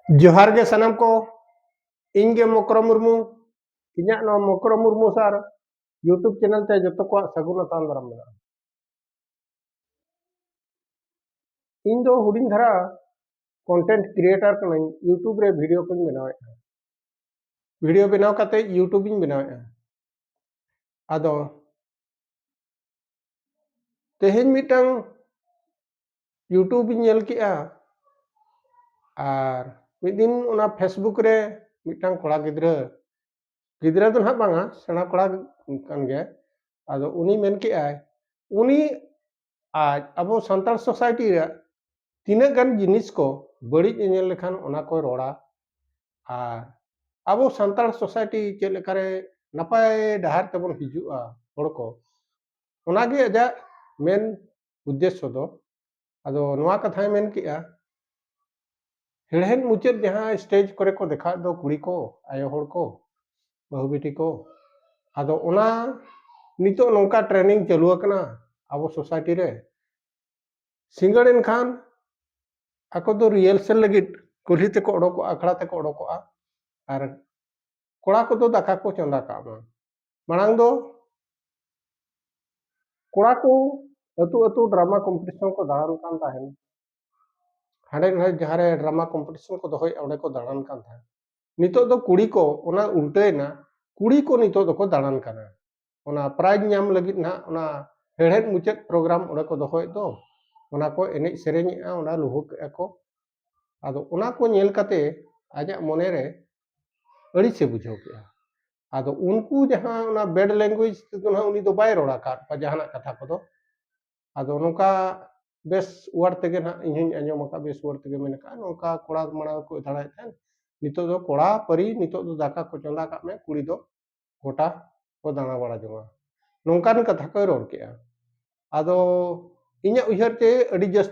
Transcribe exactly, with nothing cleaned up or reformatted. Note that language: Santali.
ᱡᱚᱦᱟᱨ ᱜᱮ ᱥᱟᱱᱟᱢ ᱠᱚ, ᱤᱧ ᱜᱮ ᱢᱚᱠᱨᱚ ᱢᱩᱨᱢᱩ᱾ ᱤᱧᱟᱹᱜ ᱱᱚᱣᱟ ᱢᱚᱠᱨᱚ ᱢᱩᱨᱢᱩ ᱥᱟᱨ YouTube ᱪᱮᱱᱮᱞ ᱛᱮ ᱡᱚᱛᱚ ᱠᱚᱣᱟᱜ ᱥᱟᱹᱜᱩᱱ ᱟᱛᱟᱝ ᱫᱟᱨᱟᱢ ᱢᱮᱱᱟᱜᱼᱟ᱾ ᱤᱧ ᱫᱚ ᱦᱩᱰᱤᱧ ᱫᱷᱟᱨᱟ ᱠᱚᱱᱴᱮᱱᱴ ᱠᱨᱤᱭᱮᱴᱟᱨ ᱠᱟᱹᱱᱟᱹᱧ, YouTube ᱨᱮ ᱵᱷᱤᱰᱤᱭᱳ ᱠᱚᱧ ᱵᱮᱱᱟᱣᱮᱫᱼᱟ᱾ ᱵᱷᱤᱰᱤᱭᱳ ᱵᱮᱱᱟᱣ ᱠᱟᱛᱮ YouTube ᱤᱧ ᱵᱮᱱᱟᱣᱮᱫᱼᱟ᱾ ᱟᱫᱚ ᱛᱮᱦᱮᱧ ᱢᱤᱫᱴᱟᱝ YouTube ᱤᱧ ᱧᱮᱞ ᱠᱮᱜᱼᱟ, ᱟᱨ ᱢᱤᱫ ᱫᱤᱱ ᱚᱱᱟ Facebook ᱨᱮ ᱢᱤᱫᱴᱟᱝ ᱠᱚᱲᱟ ᱜᱤᱫᱽᱨᱟᱹ, ᱜᱤᱫᱽᱨᱟᱹ ᱫᱚ ᱱᱟᱦᱟᱜ ᱵᱟᱝᱟ, ᱥᱮᱬᱟ ᱠᱚᱲᱟ ᱠᱟᱱ ᱜᱮᱭᱟᱭ᱾ ᱟᱫᱚ ᱩᱱᱤ ᱢᱮᱱ ᱠᱮᱜᱼᱟᱭ, ᱩᱱᱤ ᱟᱡ ᱟᱵᱚ ᱥᱟᱱᱛᱟᱲ ᱥᱳᱥᱟᱭᱴᱤ ᱨᱮᱭᱟᱜ ᱛᱤᱱᱟᱹᱜ ᱜᱟᱱ ᱡᱤᱱᱤᱥ ᱠᱚ ᱵᱟᱹᱲᱤᱡ ᱮ ᱧᱮᱞ ᱞᱮᱠᱷᱟᱱ ᱚᱱᱟ ᱠᱚᱭ ᱨᱚᱲᱟ, ᱟᱨ ᱟᱵᱚ ᱥᱟᱱᱛᱟᱲ ᱥᱳᱥᱟᱭᱴᱤ ᱪᱮᱫ ᱞᱮᱠᱟᱨᱮ ᱱᱟᱯᱟᱭ ᱰᱟᱦᱟᱨ ᱛᱮᱵᱚᱱ ᱦᱤᱡᱩᱜᱼᱟ ᱦᱚᱲ ᱠᱚ, ᱚᱱᱟᱜᱮ ᱟᱡᱟᱜ ᱢᱮᱱ ᱩᱫᱽᱫᱮᱥᱥᱚ ᱫᱚ᱾ ᱟᱫᱚ ᱱᱚᱣᱟ ᱠᱟᱛᱷᱟᱭ ᱢᱮᱱ ᱠᱮᱜᱼᱟ, ᱦᱮᱲᱦᱮᱫ ᱢᱩᱪᱟᱹᱫ ᱡᱟᱦᱟᱸ ᱥᱴᱮᱡᱽ ᱠᱚᱨᱮ ᱠᱚ ᱫᱮᱠᱷᱟᱣᱮᱫ ᱫᱚ ᱠᱩᱲᱤ ᱠᱚ, ᱟᱭᱳ ᱦᱚᱲ ᱠᱚ, ᱵᱟᱹᱦᱩ ᱵᱤᱴᱤ ᱠᱚ, ᱟᱫᱚ ᱚᱱᱟ ᱱᱤᱛᱚᱜ ᱱᱚᱝᱠᱟ ᱴᱨᱮᱱᱤᱝ ᱪᱟᱹᱞᱩ ᱟᱠᱟᱱᱟ ᱟᱵᱚ ᱥᱳᱥᱟᱭᱴᱤ ᱨᱮ᱾ ᱥᱤᱸᱜᱟᱹᱲ ᱮᱱᱠᱷᱟᱱ ᱟᱠᱚ ᱫᱚ ᱨᱤᱦᱟᱨᱥᱮᱞ ᱞᱟᱹᱜᱤᱫ ᱠᱩᱞᱦᱤ ᱛᱮᱠᱚ ᱚᱰᱚᱠᱚᱜᱼᱟ, ᱟᱠᱷᱲᱟ ᱛᱮᱠᱚ ᱚᱰᱚᱠᱚᱜᱼᱟ, ᱟᱨ ᱠᱚᱲᱟ ᱠᱚᱫᱚ ᱫᱟᱠᱟ ᱠᱚ ᱪᱚᱸᱫᱟ ᱠᱟᱜ ᱢᱟ᱾ ᱢᱟᱲᱟᱝ ᱫᱚ ᱠᱚᱲᱟ ᱠᱚ ᱟᱹᱛᱩ ᱟᱹᱛᱩ ᱰᱨᱟᱢᱟ ᱠᱚᱢᱯᱤᱴᱤᱥᱚᱱ ᱠᱚ ᱫᱟᱬᱟᱱ ᱠᱟᱱ ᱛᱟᱦᱮᱱ, ᱦᱟᱸᱰᱮ ᱱᱟᱰᱮ ᱡᱟᱦᱟᱸ ᱨᱮ ᱰᱨᱟᱢᱟ ᱠᱚᱢᱯᱤᱴᱤᱥᱚᱱ ᱠᱚ ᱫᱚᱦᱚᱭᱮᱫᱼᱟ, ᱚᱸᱰᱮ ᱠᱚ ᱫᱟᱬᱟᱱ ᱠᱟᱱ ᱛᱟᱦᱮᱸᱫ᱾ ᱱᱤᱛᱚᱜ ᱫᱚ ᱠᱩᱲᱤ ᱠᱚ, ᱚᱱᱟ ᱩᱞᱴᱟᱹᱭᱮᱱᱟ, ᱠᱩᱲᱤ ᱠᱚ ᱱᱤᱛᱚᱜ ᱫᱚᱠᱚ ᱫᱟᱬᱟᱱ ᱠᱟᱱᱟ᱾ ᱚᱱᱟ ᱯᱨᱟᱭᱤᱡᱽ ᱧᱟᱢ ᱞᱟᱹᱜᱤᱫ ᱱᱟᱦᱟᱜ ᱚᱱᱟ ᱦᱮᱲᱦᱮᱫ ᱢᱩᱪᱟᱹᱫ ᱯᱨᱳᱜᱨᱟᱢ ᱚᱸᱰᱮ ᱠᱚ ᱫᱚᱦᱚᱭᱮᱫ ᱫᱚ, ᱚᱱᱟ ᱠᱚ ᱮᱱᱮᱡ ᱥᱮᱨᱮᱧᱮᱫᱼᱟ, ᱚᱱᱟ ᱞᱩᱦᱩᱠᱮᱫᱼᱟ ᱠᱚ᱾ ᱟᱫᱚ ᱚᱱᱟ ᱠᱚ ᱧᱮᱞ ᱠᱟᱛᱮ ᱟᱡᱟᱜ ᱢᱚᱱᱮ ᱨᱮ ᱟᱹᱲᱤᱥᱮ ᱵᱩᱡᱷᱟᱹᱣ ᱠᱮᱜᱼᱟ᱾ ᱟᱫᱚ ᱩᱱᱠᱩ ᱡᱟᱦᱟᱸ ᱚᱱᱟ ᱵᱮᱰ ᱞᱮᱝᱜᱩᱭᱮᱡᱽ ᱛᱮᱫᱚ ᱱᱟᱦᱟᱜ ᱩᱱᱤ ᱫᱚ ᱵᱟᱭ ᱨᱚᱲ ᱟᱠᱟᱫ ᱠᱚᱣᱟ ᱡᱟᱦᱟᱱᱟᱜ ᱠᱟᱛᱷᱟ ᱠᱚᱫᱚ᱾ ᱟᱫᱚ ᱱᱚᱝᱠᱟ ᱵᱮᱥ ᱣᱟᱨᱰ ᱛᱮᱜᱮ ᱱᱟᱦᱟᱜ ᱤᱧ ᱦᱚᱧ ᱟᱸᱡᱚᱢ ᱟᱠᱟᱫ, ᱵᱮᱥ ᱣᱟᱨᱰ ᱛᱮᱜᱮ ᱢᱮᱱ ᱟᱠᱟᱫᱼᱟ, ᱱᱚᱝᱠᱟ ᱠᱚᱲᱟ ᱢᱟᱲᱟᱝ ᱠᱚ ᱫᱟᱬᱟᱭᱮᱫ ᱛᱟᱦᱮᱸᱫ, ᱱᱤᱛᱚᱜ ᱫᱚ ᱠᱚᱲᱟ ᱯᱟᱹᱨᱤ, ᱱᱤᱛᱚᱜ ᱫᱚ ᱫᱟᱠᱟ ᱠᱚ ᱪᱚᱸᱫᱟ ᱠᱟᱜ ᱢᱮ, ᱠᱩᱲᱤ ᱫᱚ ᱜᱚᱴᱟ ᱠᱚ ᱫᱟᱬᱟ ᱵᱟᱲᱟ ᱡᱚᱝᱟ, ᱱᱚᱝᱠᱟᱱ ᱠᱟᱛᱷᱟ ᱠᱚᱭ ᱨᱚᱲ ᱠᱮᱜᱼᱟ᱾ ᱟᱫᱚ ᱤᱧᱟᱹᱜ ᱩᱭᱦᱟᱹᱨ ᱛᱮ ᱟᱹᱰᱤ ᱡᱟᱹᱥᱛᱤ